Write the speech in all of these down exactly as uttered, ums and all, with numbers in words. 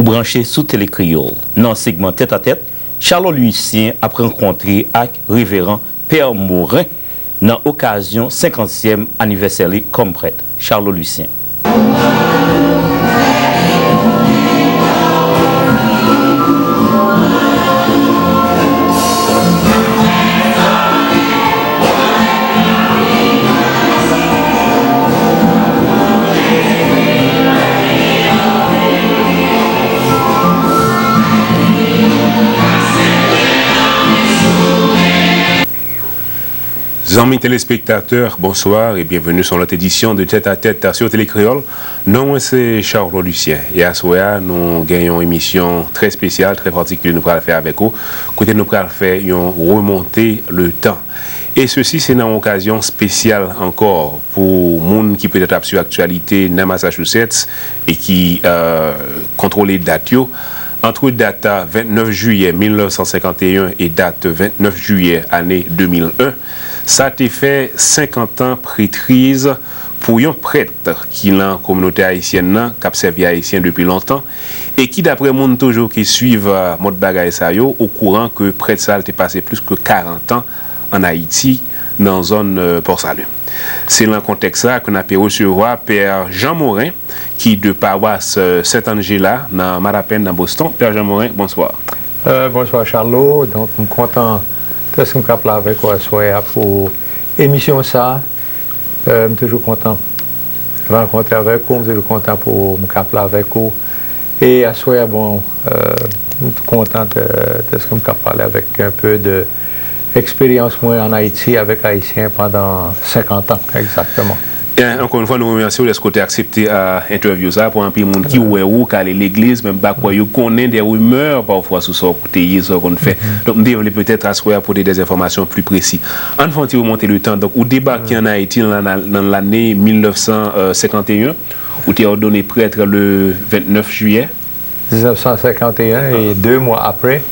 Branche sou Tele Kreyòl. Nan segman Tèt a Tèt, Charlot Lucien ap rankontre ak Reveran Pè Morin nan okazyon senkantyèm anivèsè li kòm prèt. Charlot Lucien. Zanmi telespektatè, bonswa e byenveni sou yon lòt edisyon de Tèt a Tèt sou Tele Kreyòl. Non mwen se Charlot Lucien e aswè a nou gen yon emisyon trè espesyal, trè patikilye nou pral fè avèk ou, kote nou pral fè yon remonte le tan. E sesi se nan yon okazyon espesyal ankò pou moun ki petèt ap swiv aktyalite nan Massachusetts e ki, euh, kontwole dat yo. Ant dat vennèf jiyè mil nèf san senkanteyen e dat vennèf jiyè ane de mil en, sa te fè senkant an pretriz pou yon prèt ki nan kominote ayisyèn nan, k ap sèvi Ayisyen depi lontan, e ki, daprè moun toujou ki swiv, euh, mòd bagay sa yo, okouran ke prèt sa a te pase plis ke karant an ann Ayiti, nan zòn, euh, Pòsalin. Se nan kontèks sa a ke n ape resevwa Pè Jean Morin, ki de pawas, euh, Sent Anjela, nan Mattapan, nan Boston. Pè Jean Morin, bonswa. Euh, bonswa, Charlot. Donk, m kontan prèske m k ap la avèk ou aswè a pou emisyon sa a. Euh, m toujou kontan rankontre avèk ou, m toujou kontan pou m k ap la avèk ou. E aswè a, bon, euh, m kontan de, de ce que m ka pale avèk un peu de eksperyans mwen ann Ayiti avèk Ayisyen pandan senkant an, egzakteman. E, ankò yon fwa, nou remèsye w dèske w te aksepte, euh, entèvyou sa a. Pou anpil moun ki wè ou, k ale legliz, men m pa kwè yo konnen de rimè pafwa sou sa w te ye, sa w konn fè. Donk, m te vle petèt aswè a pote de enfòmasyon pli presi. Ann fè yon ti remonte le tan. Donk, ou debake ann Ayiti nan, nan, nan lane mil nèf san senkanteyen. Ou te òdone prèt le vennèf jiyè. Diznèf san senkanteyen, e de mwa apre,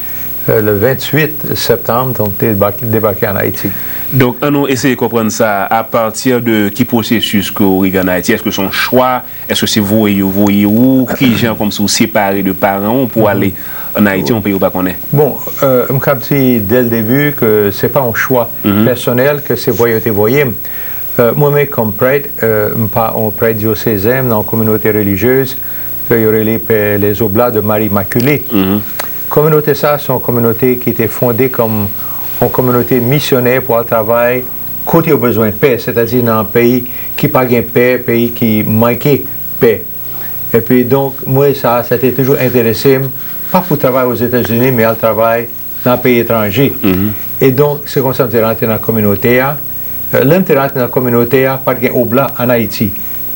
euh, le venntuit septanm, donk, te debake, debake ann Ayiti. Donk, ann nou eseye konprann sa, apati de ki pwosesis ke w rive ann Ayiti? Èske se yon chwa? Èske se voye yo voye ou? Kijan kòmsi w separe de paran w pou w ale ann Ayiti, yon peyi w pa konnen? Bon, euh, m kab di dès le début ke se pa yon chwa pèsonèl, ke se voye yo te voye m. Euh, mwen menm kòm prèt, euh, m pa yon prèt dyosezen, m nan yon kominote relijyez ke yo rele Pè Les Oblats de Marie Immaculée. Kominote sa a se yon kominote ki te fonde kòm yon kominote misyonè pou al travay kote yo bezwen pè, sètadi nan peyi ki pa gen pè, peyi ki manke pè. Epi donk, mwen sa, sa te toujou enterese m, pa pou travay Ozetazini, men al travay nan peyi etranje. E donk, se konsa m te rantre nan kominote a. Euh, lè m te rantre nan kominote a, pa t gen obla ann Ayiti.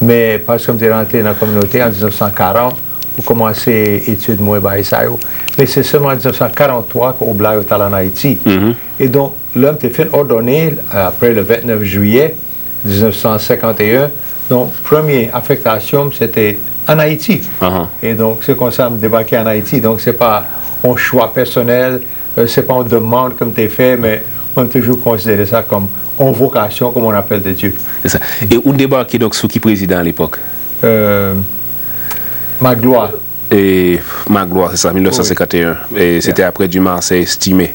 Men paske m te rantre nan kominote a an diznèf san karant pou kòmanse etid mwen, bagay sa yo. Men se sèlman an diznèf san karanntwa ke obla yo t al ann Ayiti. E donk, lè m te fin òdone, apre le vennèf jiyè diznèf san senkanteyen, donk, premye afektasyon m, se te ann Ayiti. E donk, se konsa m debake ann Ayiti. Donk, se pa yon chwa pèsonèl, euh, se pa yon demann ke m te fè, men mwen, m toujou konsidere sa kòm yon vokasyon, comme on appelle de Dieu. Se sa. E ou debake, donk, sou ki prezidan alepòk? Euh, Magloire. E Magloire, se sa, mil nèf san senkanteyen. E se te apre Dumarsais Estimé.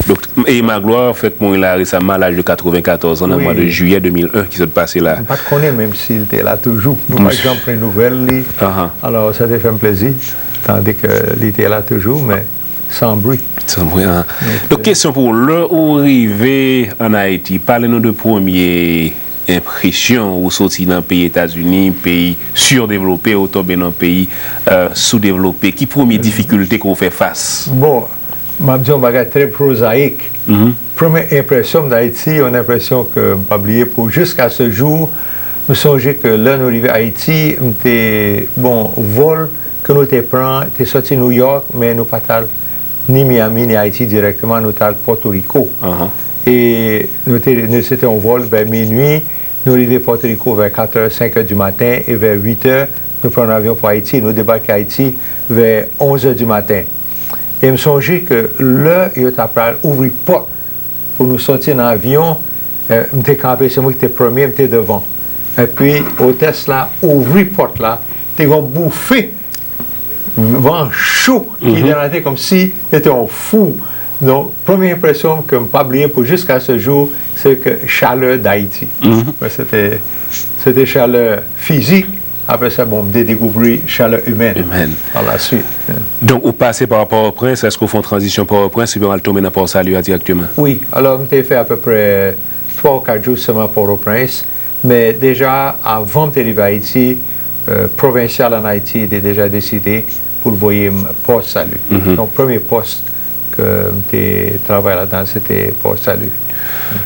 Donk, e Magloire fèk mouri la resaman, a laj de katrevenkatòz an, nan mwa de jiyè de mil en ki sot pase la. M pa t konnen menm si l te la toujou. Nou pa t janm pran nouvèl li. Alò, sa te fè m plezi tande ke li te la toujou, men san bri. San bri, an. Donk, kesyon pou ou, lè ou rive ann Ayiti, pale nou de premye enpresyon ou soti nan peyi Etazini, peyi sirdevlope, ou tonbe nan peyi, euh, soudevlope. Ki premye difikilte ke ou fè fas? Bon, m ap di yon bagay trè prozayik. Premye enpresyon m de Ayiti, yon enpresyon ke m pa bliye pou jiska se jou. M sonje ke lè nou rive Ayiti, m te, bon, vòl ke nou te pran te soti New York, men nou pa t al ni Miami, ni Ayiti dirèkteman, nou t al Pòtoriko. E nou te, nou, se te yon vòl vè minui, nou rive Pòtoriko vè katrè, senkè di maten, e vè uitè, nou pran yon avyon pou Ayiti. Nou debake Ayiti vè onzè di maten. E m sonje ke lè yo ta pral ouvri pòt pou nou soti nan avyon, eh, m te kanpe, se mwen ki te premye, m te devan. Epi, otès la ouvri pòt la, te gen yon boufe van cho ki te nan tè kòmsi se te yon fou. Donk, premye enpresyon ke m pa bliye pou jiska se jou, se ke chalè Dayiti. Mwen, se te, se te chalè fizik. Apre sa, bon, m te dekouvri chalè imèn pa la swit. Donk, ou pase pa Pòtoprens, èske w fè yon tranzisyon Pòtoprens, oubyen w al tonbe nan Pò Sali a dirèkteman? Wi, alò, m te fè apeprè twa ou kat jou sèlman Pòtoprens, men deja, avan m te rive Ayiti, pwovensyal ann Ayiti te deja deside pou l voye m Pò Sali. Donk, premye pòs ke m te travay ladan, se te Pò Sali.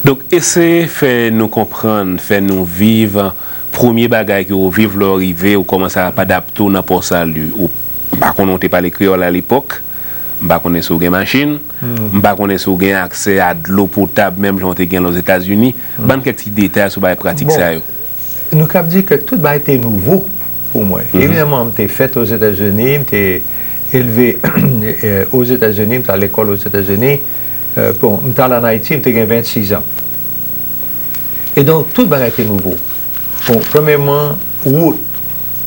Donk, eseye fè nou konprann, fè nou viv premye bagay ke w viv lè w rive, ou kòmanse ap adapte w nan Pò Sali. Ou, m pa konnen w te pale kreyòl alepòk, m pa konnen si w gen machin, m pa konnen si w gen aksè a dlo potab menm jan w te gen lè Ozetazini. Ban n kèk ti detay sou bagay pratik sa yo. Nou kab di ke tout bagay te nouvo pou mwen. Evidaman, m te fèt Ozetazini, m te elve Ozetazini, m t al lekòl Ozetazini. Bon, m t al ann Ayiti, m te gen vennsis an. E donk, tout bagay te nouvo. Bon, premyèman, wout.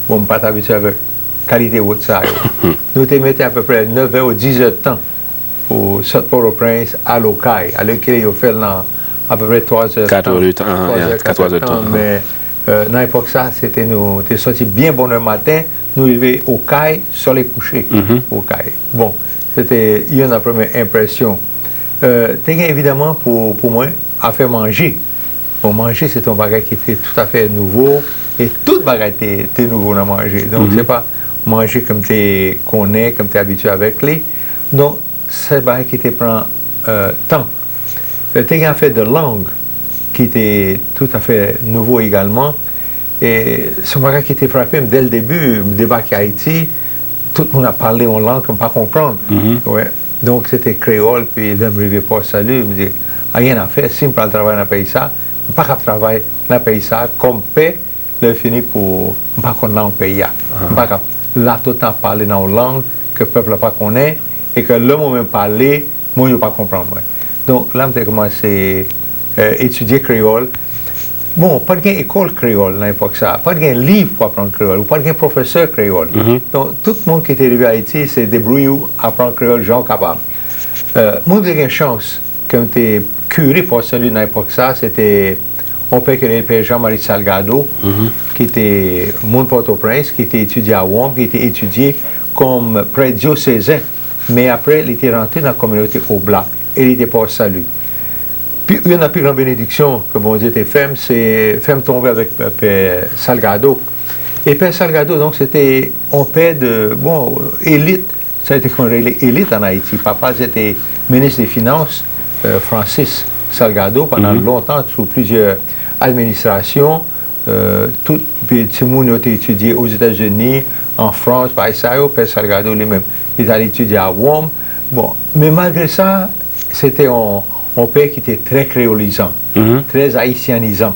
Bon, m pa t abitye avèk kalite wout sa yo. Nou te mete apeprè nèf è ou diz è tan pou sot Pòtoprens al Okay, alèkile yo fè l nan apeprè twa è tan, twa è, kat è tan, men nan epòk sa, se te nou te soti byen bonè maten, nou rive Okay, solèy kouche Okay. Bon, se te youn nan premye enpresyon. Te gen evidaman pou, pou mwen, afè manje. Bon, manje, se te yon bagay ki te toutafè nouvo, e tout bagay te, te nouvo nan manje. Donk, se pa manje ke m te konnen, ke m te abitye avèk li. Donk, se bagay ki te pran tan. Te gen afè de lang ki te toutafè nouvo egalman. E se yon bagay ki te frape m dè l debi, m debake Ayiti, tout moun ap pale yon lang ke m pa konprann. Donk, se te kreyòl, pi lè m rive Pò Sali, m di, a gen afè, si m pral travay nan peyi sa, m pa kab travay nan peyi sa kòm pè, lè fini pou m pa konn lang peyi a. M pa kab la tout tan ap pale nan yon lang ke pèp la pa konnen, e ke lè mwen menm pale, moun yo pa konprann mwen. Donk, la m te kòmanse etidye kreyòl. Bon, pa t gen ekòl kreyòl nan epòk sa a. Pa t gen liv pou aprann kreyòl. Ou pa t gen pwofesè kreyòl. Donk, tout moun ki te rive Ayiti, se debwouye w, aprann kreyòl jan w kapab. Mwen te gen chans ke m te kire Pò Sali nan epòk sa, se te yon pè ki rele Pè Jean Marie Salgado, ki te moun Pòtoprens, ki te etidye a Wòm, ki te etidye kòm prè dyosezen. Men apre, li te rantre nan kominote Obla e li te Pò Sali. Pi, youn nan pi gran benediksyon ke Bondye te fè m, se fè m tonbe avèk Pè Salgado. E Pè Salgado, donk, se te yon pè de, bon, elit, sa yo te konn rele elit ann Ayiti. Papa l se te minis de finans, Francis Salgado, pandan lontan, sou plizyè administrasyon. Tout timoun yo te etidye Ozetazini, an Frans, bagay sa yo, Pè Salgado li menm, li t al etidye a Wòm. Bon, men malgre sa, se te yon, yon pè ki te trè kreyolizan, trè ayisyanizan,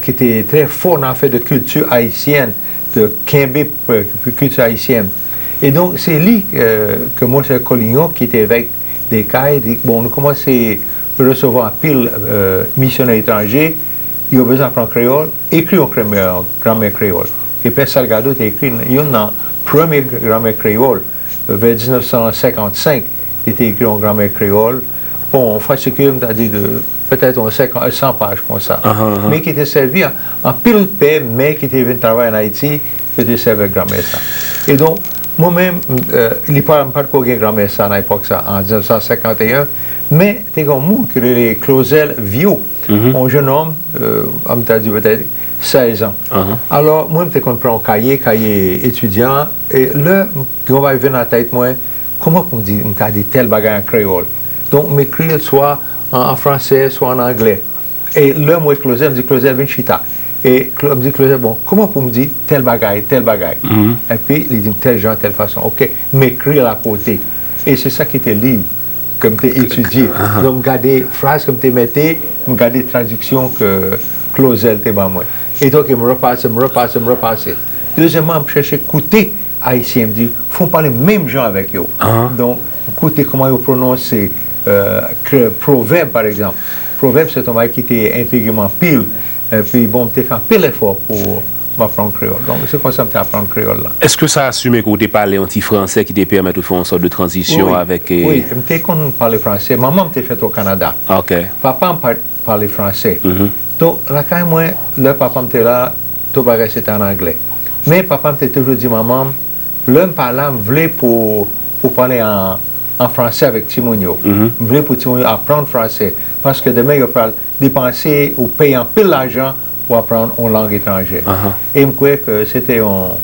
ki te trè fò nan afè de kilti ayisyèn, de kenbe kilti ayisyèn. E donk, se li ke Monseyè Collignon, ki te evèk de Okay, di, bon, nou kòmanse resevwa anpil misyonè etranje, yo bezwen aprann kreyòl, ekri yon gramè, gramè kreyòl. E Pè Salgado te ekri youn nan premye gramè kreyòl, vè diznèf san senkannsenk, li te ekri yon gramè kreyòl. Bon, yon fwa sike, m ta di de, petèt yon senkant, san paj konsa. Men ki te sèvi a anpil pè, mè ki te vin travay ann Ayiti, yo te sèvi ak gramè sa. E donk, mwen menm, li pa, m pa t ko gen gramè sa nan epòk sa, an diznèf san senkanteyen, men te gen yon moun ki rele Clauzel Viau, yon jennonm, an m ta di petèt sèz an. Alò, mwen, m te konn pran yon kaye, kaye etidyan, e lè m gen yon bagay vin nan tèt mwen, kòman pou m di, m ta di tèl bagay an kreyòl? Donk, m ekri l swa an, an fransè, swa an anglè. E lè m wè Clauzel, m di, Clauzel, vin chita. E m di, Clauzel, bon, kòman pou m di tèl bagay, tèl bagay? Epi li di m tèl jan, tèl fason. Oke, m ekri l akote. E se sa ki te liv ke m te etidye. Donk, m gade fraz ke m te mete, m gade tradiksyon ke Clauzel te ban mwen. E donk, m repase, m repase, m repase. Dezyèmman, m chèche koute Ayisyen, m di, fò m pale menm jan avèk yo. Donk, m koute kòman yo pwononse pwovèb, pa egzanp. Pwovèb, se te yon bagay ki te entrige m anpil. Epi, bon, m te fè anpil efò pou m aprann kreyòl. Donk, se konsa m te aprann kreyòl la. Èske sa asime ke w te pale yon ti fransè ki te pèmèt ou fè yon sòt de tranzisyon avèk... Wi, wi, m te konn pale fransè. Manman m te fèt o Kanada. Ok. Papa m pa pale fransè. Donk, lakay mwen, lè papa m te la, tout bagay se te an anglè. Men papa m te toujou di manman m, lè m pa la, m vle pou ou pale an, an fransè avèk timoun yo. M vle pou timoun yo aprann fransè. Paske demen, yo pral depanse ou peye anpil lajan pou aprann yon lang etranjè. E m kwè ke se te yon,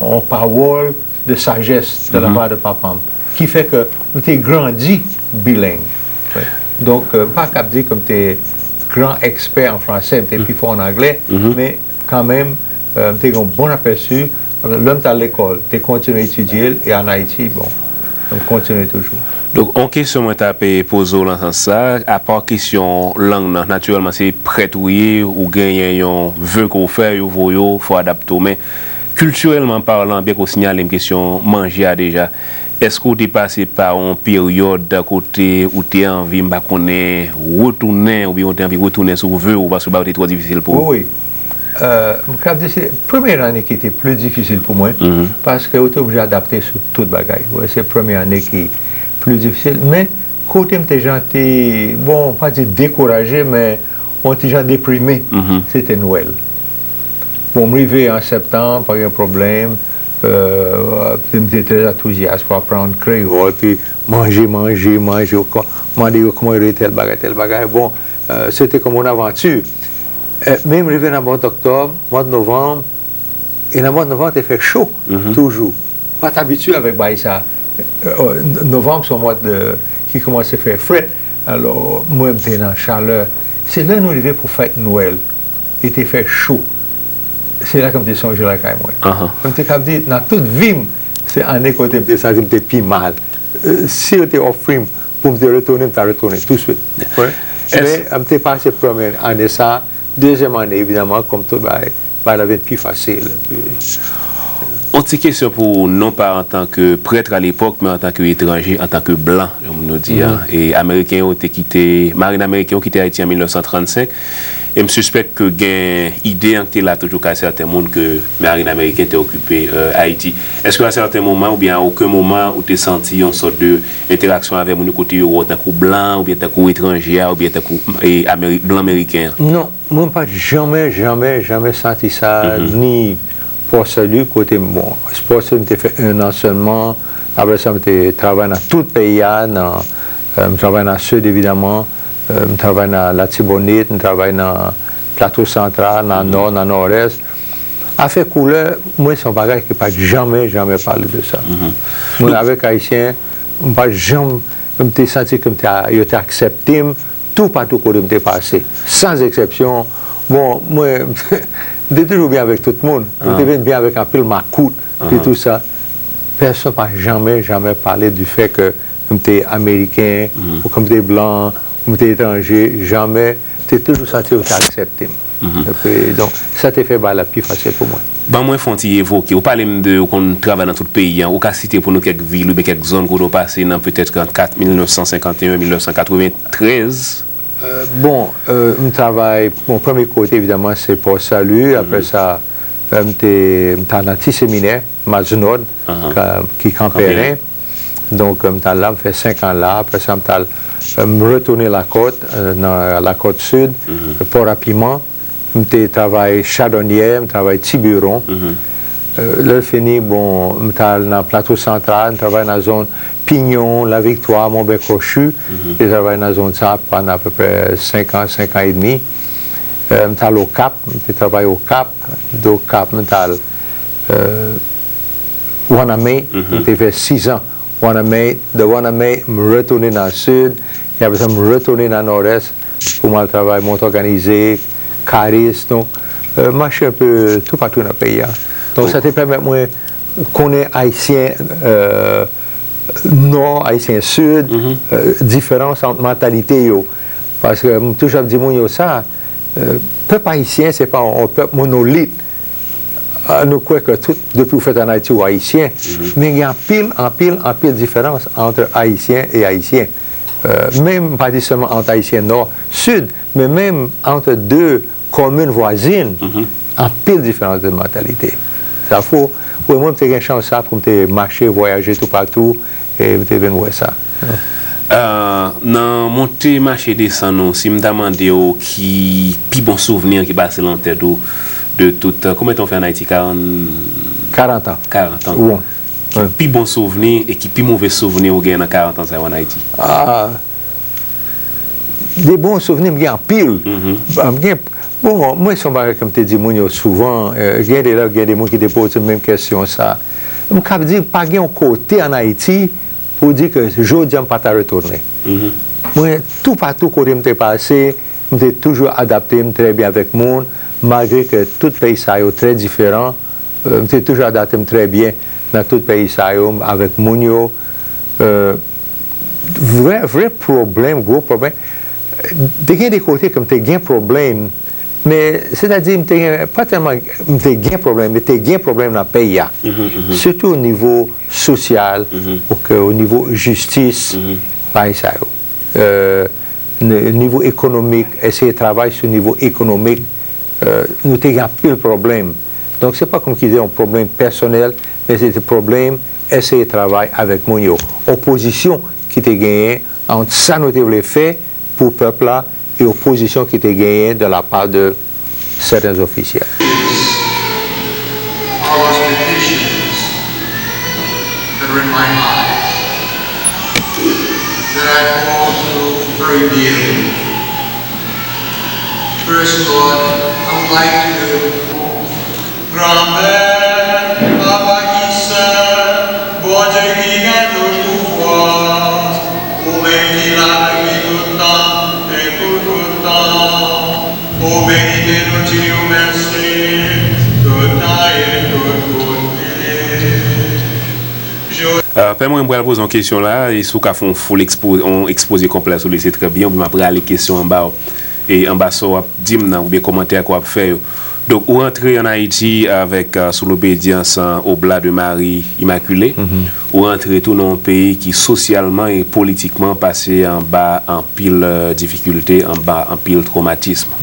yon pawòl de sajès de la pa de papa m, ki fè ke m te grandi bileng. Donk, euh, m pa kab di ke m te gran ekspè an fransè, m te pi fò an anglè, men kanmenm, euh, m te gen yon bon apèsi. Lè m t al lekòl, te kontinye etidye l, e ann Ayiti, bon, m kontinye toujou. Donk, yon kesyon mwen t ap, eh, poze w nan sans sa, apa kesyon lang nan, natirèlman, se prèt ou ye, ou genyen yon ve ke w fè, yo voye w, fò w adapte w. Men, kiltirèlman palan, byen ke w sinyale m kesyon manje a deja, èske w te pase pa yon peryòd kote ou te anvi, m pa konnen, retounen, oubyen w te anvi retounen sou ve w, paske bagay yo te twò difisil pou ou? Wi, wi. Euh, m kab di se premye ane ki te pli difisil pou mwen, paske ou te oblije adapte sou tout bagay. Wi, se premye ane ki pli difisil, men kote m te jan te, bon, pa di dekouraje, men yon ti jan deprime, se te Nwèl. Bon, m rive an septanm, pa gen pwoblèm, euh, m te trè antouzyas pou aprann kreyòl, epi manje, manje, manje, yo kò-, mande yo kòman yo rele tèl bagay, tèl bagay. Bon, euh, se te kòm yon avanti. Euh, men m rive nan mwa d oktòb, mwa d novanm, e nan mwa d novanm, te fè cho toujou. Pa t abitye avèk bagay sa. Euh, novanm, se yon mwa de, ki kòmanse fè frèt. Alò, mwen, m te nan chalè. Se lè nou rive pou fèt Nwèl. Li te fè cho. Se la ke m te sonje lakay mwen. M te kab di, nan tout vi m, se ane kote m te santi m te pi mal. Euh, si yo te ofri m pou m te retounen, m ta retounen touswit. Wi. Men, m te pase premye ane sa, dezyèm ane, evidaman, kòm tout bagay, bagay la vin pi fasil. Yon ti kesyon pou ou, non pa antanke prèt alepòk, men antanke etranje, antanke blan, jan moun yo di a. E Ameriken yo te kite, marin ameriken yo kite Ayiti an mil nèf san trannsenk. E m sispèk ke gen ide an ki te la toujou kay sèten moun ke marin ameriken te okipe, euh, Ayiti. Èske a sèten moman, oubyen a okenn moman, ou te santi yon sòt de entèraksyon avèk moun yo kote yo wè w tankou blan, oubyen tankou etranje a, oubyen tankou, e, Ameri-, blan meriken an? Non, mwen pa t janmen, janmen, janmen santi sa, ni Port Salut, kote m, bon, Port Salut, m te fè en an sèlman. Apre sa, m te travay nan tout peyi a, nan, euh, m travay nan Sid, evidaman, euh, m travay nan Latibonit, m travay nan Plato Santral, nan Nò, nan Nòdès. Afè koulè, mwen, se yon bagay ki pa t janmen, janmen pale de sa. Mwen, avèk Ayisyen, m pa t janm, m te santi ke m te, yo te aksepte m toupatou kote m te pase, san eksepsyon. Bon, mwen, m te toujou byen avèk tout moun. M te vin byen avèk anpil makout, e tou sa. Pèsonn pa janmen, janmen pale di fè ke m te ameriken, ou ke m te blan, ou m te etranje, janmen. Te toujou santi yo te aksepte m. Epi, donk, sa te fè bagay la pi fasil pou mwen. Ban mwen fè yon ti evoke. Ou pale m de, ou konn travay nan tout peyi an. Ou ka site pou nou kèk vil oubyen kèk zòn kote w pase nan petèt ant kat, mil nèf san senkanteyen, mil nèf san katreventrèz? Euh, bon, euh, m travay, bon, premye kote, evidaman, se Port Salut. Apre sa, euh, m te, m t al nan ti seminè, Mazenod, ka-, ki Kanpèlen. Donk, euh, m t al la, m fè senk an la. Apre sa, m t al, euh, m retounen Lakòt, euh, nan Lakòt Sid, Port à Piment. M te travay Chadonyè, m travay Tibiron. Euh, lè fini, bon, m t al nan Plato Santral, m travay nan zòn Pinyon, Laviktwa, Monbè Kòchi. M te travay nan zòn sa pandan apeprè senk an, senk an edmi. Euh, m t al Okap, m te travay Okap. De Okap, m t al, euh, Wanament, m te fè sizan Wanament. De Wanament, m retounen nan Sid. E apre sa, m retounen nan Nòdès pou m al travay Mont Organisé, Karis. Donk, euh, mache enpe toupatou nan peyi a. Donk, sa te pèmèt mwen konnen Ayisyen, euh, Nò, Ayisyen Sid, euh, diferans ant mantalite yo. Paske m toujou ap di moun yo sa, euh, pèp ayisyen, se pa yon, yon pèp monolit. Ah, nou kwè ke tout, depi w fèt ann Ayiti, w ayisyen. Men gen anpil, anpil, anpil diferans ant ayisyen e ayisyen. Euh, menm, pa di sèlman ant ayisyen Nò, Sid, men menm ant de komin vwazin, anpil diferans de mantalite. Sa fou. Wi, mwen, m te gen chans sa pou m te mache, vwayaje toupatou, e m te vin wè sa. Euh, nan monte mache desann ou, si m ta mande w ki pi bon souvni ki pase lan tèt ou de tout, euh, konbyen tan w fè ann Ayiti? Karant... Karant an. Karant an. Wi. Ki pi bon souvni e ki pi move souvni ou gen nan karant an sa yo ann Ayiti? Ah, de bon souvni, m gen anpil. M gen, bon, mwen, se yon bagay ke m te di moun yo souvan, euh, gen de lè, gen de moun ki te poze m menm kesyon sa. M kab di, pa gen yon kote ann Ayiti pou di ke jodi a m pa ta retounen. Mwen, toupatou kote m te pase, m te toujou adapte m trè byen avèk moun, malgre ke tout peyi sa yo trè diferan. Euh, m te toujou adapte m trè byen nan tout peyi sa yo, avèk moun yo. Euh, vrè, vrè pwoblèm, gwo pwoblèm. Te gen de kote ke m te gen pwoblèm, men, sètadi, m te gen, pa tèlman m te gen pwoblèm, men te gen pwoblèm nan peyi a. Sitou o nivo sosyal, oke, o nivo jistis, bagay sa yo. Euh, n-, nivo ekonomik, eseye travay sou nivo ekonomik, euh, nou te gen anpil pwoblèm. Donk, se pa kòm ki te yon pwoblèm pèsonèl, men se te pwoblèm eseye travay avèk moun yo. Opozisyon ki te genyen ant sa nou te vle fè pou pèp la e opozisyon ki te genyen de la part de certains officiels. All those conditions that are in my life that I hold to very dearly. First, Lord, I would like to Granmèt, Papa ki Sen, Bondye ki gen tout pouvwa, ou menm ki la depi tout tan e pou tout tan, ou merite nou di ou mèsi, tout tan e tout kote. Euh, pè mwen, m pral poze yon kesyon la, e si w ka fè yon full ekspo, yon ekspoze konplè sou li, se trè byen, epi m ap rale kesyon anba w, e anba sa w ap di m nan, oubyen kòmantè ke w ap fè yo. Donk, ou rantre ann Ayiti avèk, euh, sou lobedyans, euh, Oblat de Marie Immaculée. Ou rantre tou nan yon peyi ki sosyalman e politikman pase anba anpil, euh, difikilte, anba anpil twomatism.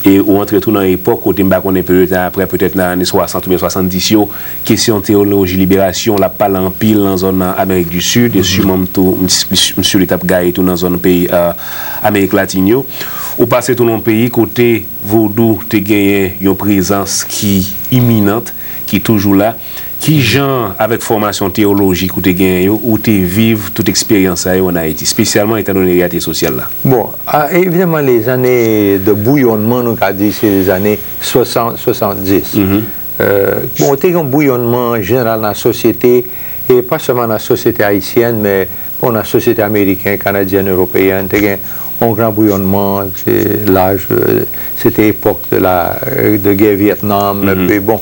E ou rantre tou nan epòk kote m pa konnen petèt aprè, petèt nan ane swasant oubyen swasanndis yo, kesyon teyoloji liberasyon, l ap pale anpil nan zòn nan Amerik di Sid, e siman m tou, m, m, m si li t ap gaye tou nan zòn peyi, euh, Amerik Latin yo. Ou pase tou nan yon peyi kote vodou te genyen yon prezans ki iminant, ki toujou la. Ki jan, avèk fòmasyon teyolojik ou te genyen yo, ou te viv tout eksperyans sa yo ann Ayiti, espesyalman etandone reyalite sosyal la? Bon, a, evidaman, lezane de bouyonnman, nou ka di, se lezane swasant, swasanndis. Euh, bon, te gen yon bouyonnman jeneral nan sosyete, e pa sèlman nan sosyete ayisyèn, men, bon, nan sosyete ameriken, kanadyèn, ewopeyen, te gen yon gran bouyonnman, se laj, euh, se te epòk de la, de gè Vyetnam, epi bon.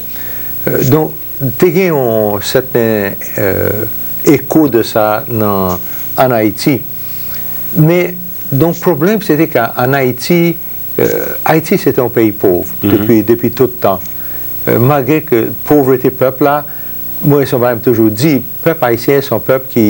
Euh, donk, te gen yon sèten, euh, eko de sa nan, ann Ayiti. Men, donk, pwoblèm, se te ke ann Ayiti, euh, Ayiti se te yon peyi pòv depi, depi tout tan. Euh, malgre ke povrete pèp la, mwen, se yon bagay m toujou di, pèp ayisyen se yon pèp ki,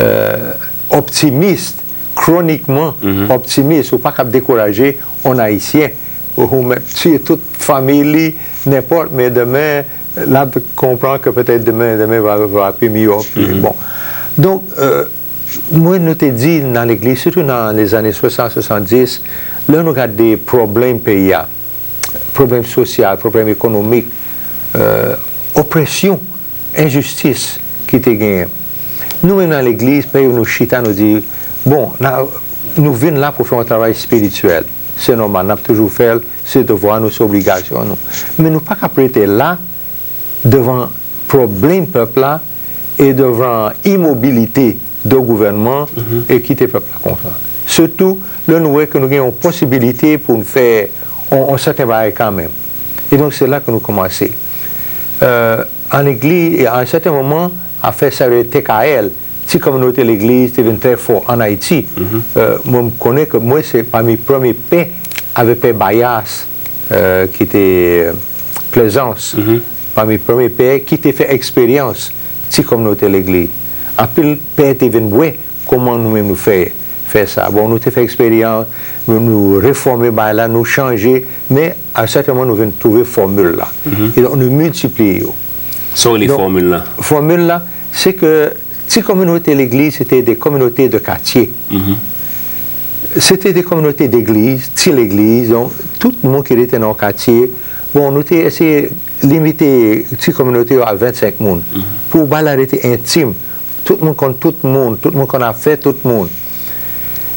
euh, optimis, kwonikman optimis, ou pa kab dekouraje yon Ayisyen. Ou mèt tiye tout fanmi li, nenpòt, men demen, l ap konprann ke petèt demen, demen va, va pi miyò. Bon. Donk, euh, mwen, nou te di nan legliz, sitou nan lezane swasant, swasanndis, lè nou gade pwoblèm peyi a, pwoblèm sosyal, pwoblèm ekonomik, euh, opresyon, enjistis ki te genyen. Nou menm nan legliz, pè yo, nou chita, nou di, bon, n a, nou vin la pou fè yon travay espirityèl. Se nòmal, n ap toujou fè l, se devwa nou, se obligasyon nou. Men nou pa ka ap rete la, devan pwoblèm pèp la e devan imobilite de gouvènman e kite pèp la konsa. Sitou lè nou wè ke nou gen yon posibilite pou n fè yon, yon sèten bagay kanmenm. E donk, se la ke nou kòmanse. Euh, an legliz, e a yon sèten moman, afè sa yo rele T K L, ti kominote legliz te vin trè fò ann Ayiti. Euh, mwen, m konnen ke mwen se pami premye pè avèk pè Bayas, euh, ki te Plaisance, pami premye pè ki te fè eksperyans ti kominote legliz. Anpil pè te vin wè kòman nou menm nou fè. fè sa. Bon, nou te fè eksperyans, nou, nou refòme bagay la, nou chanje, men a sèten moman nou vin twouve fòmil la. E donk, nou miltipliye yo. Sa w rele fòmil la? Fòmil la, se ke ti kominote legliz, se te de kominote de katye. Se te de kominote degliz, ti legliz, donk, tout moun ki rete nan yon katye, bon, nou te eseye limite ti kominote yo a vennsenk moun, pou bagay la rete entim. Tout moun konn tout moun, tout moun konn afè tout moun.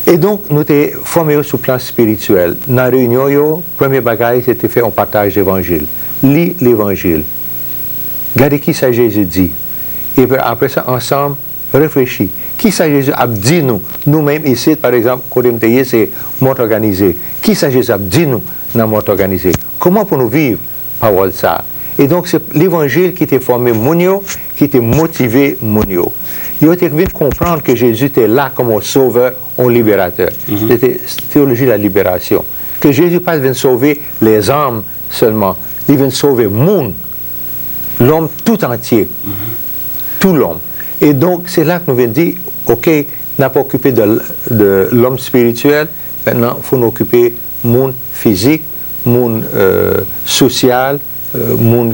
E donk, nou te fòme yo sou plan espirityèl. Nan reyinyon yo, premye bagay, se te fè yon pataj levanjil. Li levanjil. Gade ki sa Jezi di. Epi apre sa, ansanm, reflechi. Ki sa Jezi ap di nou? Nou menm isit, pa egzanp, kote m te ye, se Mont Òganize. Ki sa Jezi ap di nou nan Mont Òganize? Kòman pou nou viv pawòl sa a? E donk, se levanjil ki te fòme moun yo, ki te motive moun yo. Yo te vin konprann ke Jezi te la kòm yon sovè, yon liberatè. Se te teyoloji la liberasyon. Ke Jezi pa t vin sove lèzanm sèlman, li vin sove moun, lòm tout antye, tou lòm. E donk, se la ke nou vin di, oke, n ap okipe de, de lòm espirityèl, mentnan, fò n okipe moun fizik, moun, euh, sosyal, euh, moun,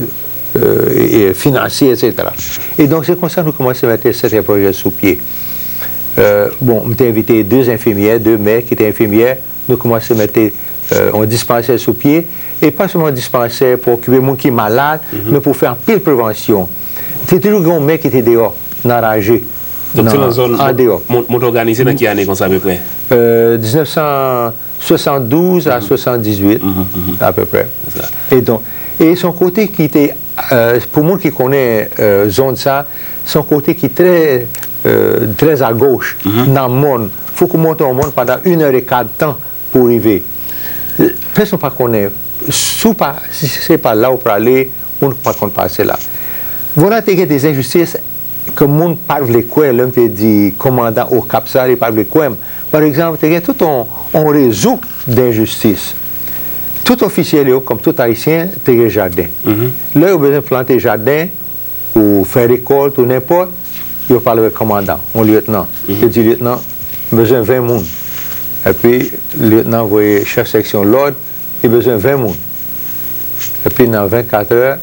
euh, e, e finansye, etsetera. E donk, se konsa nou kòmanse mete sèten pwojè sou pye. Euh, bon, m te envite de enfimyè, de mè ki te enfimyè, nou kòmanse mete, euh, yon dispansè sou pye. E pa sèlman yon dispansè pou okipe moun ki malad, men pou fè anpil prevansyon. Te toujou gen yon mè ki te deyò, nan raje, donk, se nan zòn an deyò. Mont, Mont Òganize nan ki ane konsa, apeprè? Euh, diznèf san swasanndouz a swasanndizuit, apeprè. E donk, e se yon kote ki te, euh, pou moun ki konnen, euh, zòn sa, se yon kote ki trè, euh, trè agoch, nan mòn. Fòk ou monte yon mòn pandan inèdekad tan pou w rive. Pèsonn pa konnen. Si w pa, si se pa la ou prale, moun pa konn pase la. Bon, la te gen de enjistis ke moun pa t vle kwè. Lè m te di kòmandan Okap sa, li pa t vle kwè m. Pa egzanp, te gen tout yon, yon rezo denjistis. Tout ofisye yo, kòm tout Ayisyen, te gen jaden. Lè yo bezwen plante jaden, ou fè rekòlt, ou nenpòt, yo pale avèk kòmandan, yon lyetnan. Yo di, "Lyetnan, m bezwen ven moun." Epi, lyetnan voye chèf seksyon lòd, li bezwen ven moun. Epi, nan vennkat è,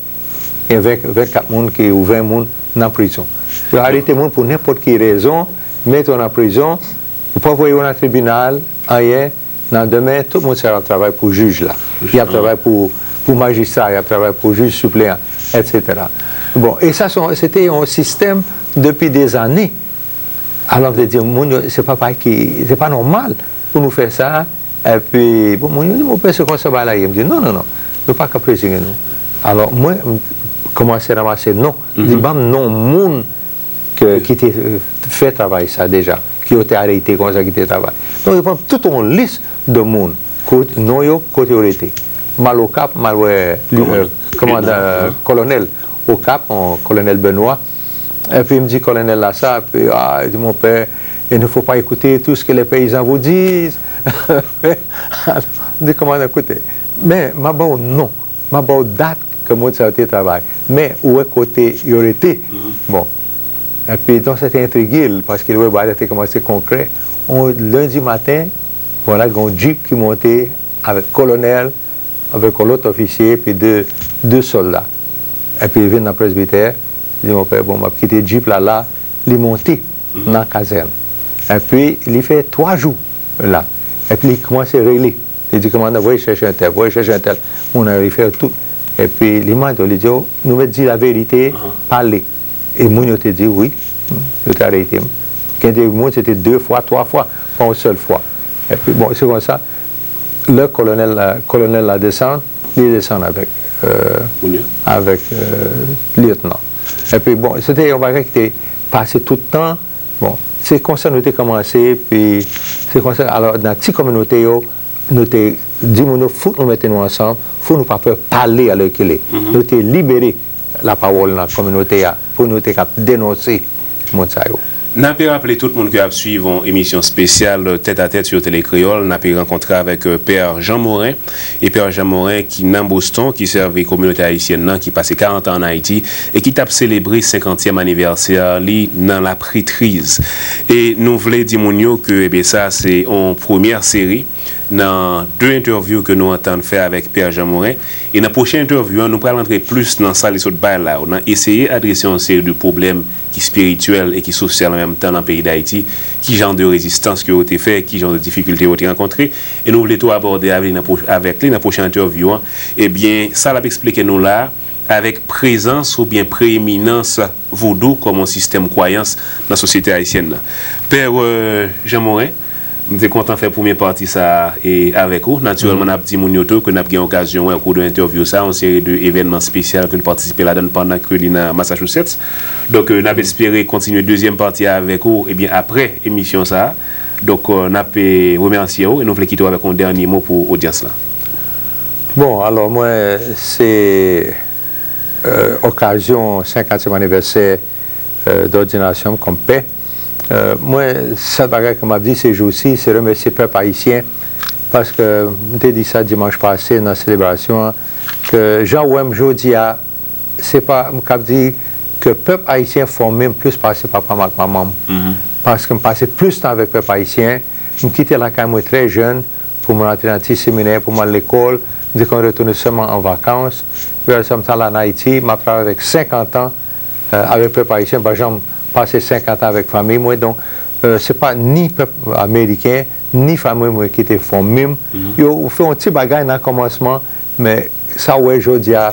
gen ven, vennkat moun ki, ou ven moun nan prizon. Yo arete moun pou nenpòt ki rezon, mete yo nan prizon, ou pa voye yo nan tribinal, anyen, nan demen, tout moun sa yo ap travay pou jij la. Y ap travay pou, pou majistra, y ap travay pou jij sipleyan, etsetera. Bon, e sa, se yon, se te yon sistèm depi dèzane. Alò, m te di, moun yo, se pa bagay ki, se pa nòmal pou nou fè sa. Epi, bon, moun yo di, "Monpè, se konsa bagay la ye." M di, "Non, non, non, nou pa ka prezime nou." Alò, mwen, m kòmanse ranmase non. Di, "Ban m non moun ke, ki te, euh, fè travay sa deja, ki yo te arete konsa, ki te travay." Donk, yo pran tout yon lis de moun, kot, non yo, kote yo rete. M al Okap, m al wè, euh, kòmandan, euh, kolonèl Okap, yon kolonèl Benoît. Epi m di kolonèl la sa, epi, ah, il dit, "Mon père, il ne faut pas écouter tout ce que les paysans vous disent." M di, "Kòmandan, koute, men m ap ba w non, m ap ba w dat ke moun sa yo te travay, men ou wè kote yo rete." Bon. Epi, donk, sa te entrige l, paske l wè bagay la te kòmanse konkrè. On lendi maten, vwala, gen yon djip ki monte avèk kolonèl, avèk yon lòt ofisye, epi de, de sòlda. Epi, li vin nan presbitè, li di, "Mon père, bon, m ap kite djip la la." Li monte nan kazèn. Epi, li fè twa jou la. Epi, li kòmanse rele. Li di, "Kòmandan, voye chèche entèl, voye chèche entèl." Moun nan refè tout. Epi, li mande yo, li di yo, "Nou mèt di laverite, pale." E moun yo te di, "Wi, yo te arete m." Gen de moun, se te de fwa, twa fwa, pa yon sèl fwa. Epi, bon, se konsa, lè kolonèl la, kolonèl la desann, li desann avèk, euh, avèk, euh, lyetnan. Epi, bon, se te yon bagay ki te pase tout tan. Bon, se konsa nou te kòmanse, epi se konsa, alò, nan ti kominote yo, nou te di moun yo, "Fòk nou mete nou ansanm, fòk nou pa pè pale alèkile." Nou te libere lapawòl nan kominote a, pou nou te kab denonse moun sa yo. N ape raple tout moun ke ap swiv yon emisyon espesyal Tèt a Tèt sou Tele Kreyòl, n ape rankontre avèk, euh, Pè Jean Morin. E Pè Jean Morin ki nan Boston, ki sèvi kominote ayisyèn nan, ki pase karant an ann Ayiti, e ki t ap selebre senkantyèm anivèsè li nan lapritriz. E nou vle di moun yo ke, ebyen, sa se yon premyè seri nan de entèvyou ke nou antann fè avèk Pè Jean Morin. E nan pwochen entèvyou an, nou pral antre plis nan sa li sot bay la, nan eseye adrese yon seri de pwoblèm ki espirityèl e ki sosyal an menm tan nan peyi Dayiti, ki jan de rezistans ke yo te fè, ki jan de difikilte yo te rankontre. E nou vle tou abòde avèk li nan pwo-, avèk li nan pwochen entèvyou an, ebyen, sa l ap eksplike nou la, avèk prezans oubyen preyeminans vodou kòm yon sistèm kwayans nan sosyete ayisyèn nan. Pè, euh, Jean Morin, m te kontan fè premye pati sa a, e, avèk ou. Natirèlman, n ap di moun yo tou ke n ap gen okazyon wè, o kou de entèvyou sa a, yon seri de evènman espesyal ke l patisipe ladan l pandan ke li nan Massachusetts. Donk, euh, n ap espere kontinye dezyèm pati a avèk ou, ebyen, apre emisyon sa a. Donk, euh, n ap, e, remèsye w e nou vle kite w avèk yon dènye mo pou odyans lan. Bon, alò, mwen, se, euh, okazyon senkantyèm anivèsè, euh, dòdinasyon m kòm pè. Euh, mwen, sèl bagay ke m ap di se jousi, se remèsye pèp ayisyen, paske m te di sa dimanch pase nan selebrasyon an, ke jan w wè m jodi a, se pa, m kab di ke pèp ayisyen fòme m plis pase papa m ak manman m. Paske m pase plis tan avèk pèp ayisyen, m kite lakay mwen trè jèn, pou mwen antre nan ti seminè, pou mwen al lekòl. M te konn retounen sèlman an vakans. Lè sa m t al ann Ayiti, m ap travay avèk senkant an, euh, avèk pèp ayisyen, m pa janm pase senkant an avèk fanmi mwen. Donk, euh, se pa ni pèp ameriken, ni fanmi mwen ki te fòme m. Yo fè yon ti bagay nan kòmansman, men sa w wè jodi a,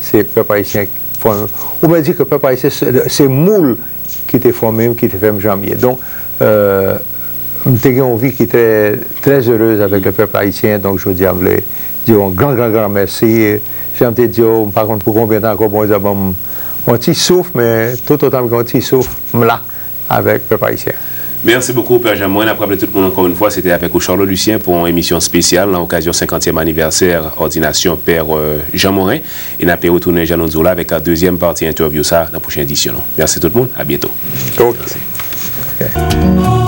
se pèp ayisyen k fòme m. Ou mèt di ke pèp ayisyen se, se moul ki te fòme m, ki te fè m jan m ye. Donk, euh, m te gen yon vi ki trè, trè erez avèk le pèp ayisyen. Donk, jodi a, m vle di yon gran, gran, gran mèsi. Jan m te di w, m pa konn pou konbyen tan ankò Bondye ap ban m yon ti souf, men toutotan m gen yon ti souf, m la avèk pèp ayisyen. Mèsi bokou, Pè Jean Morin. N ap raple tout moun ankò yon fwa, se te avèk ou Charlot Lucien pou yon emisyon espesyal nan okazyon senkantyèm anivèsè òdinasyon Pè, euh, Jean Morin. E n ape retounen, jan nou di w la, avèk dezyèm pati entèvyou sa a nan pwochen edisyon nou. Mèsi tout moun, a byento. Ok. Mèsi. Ok.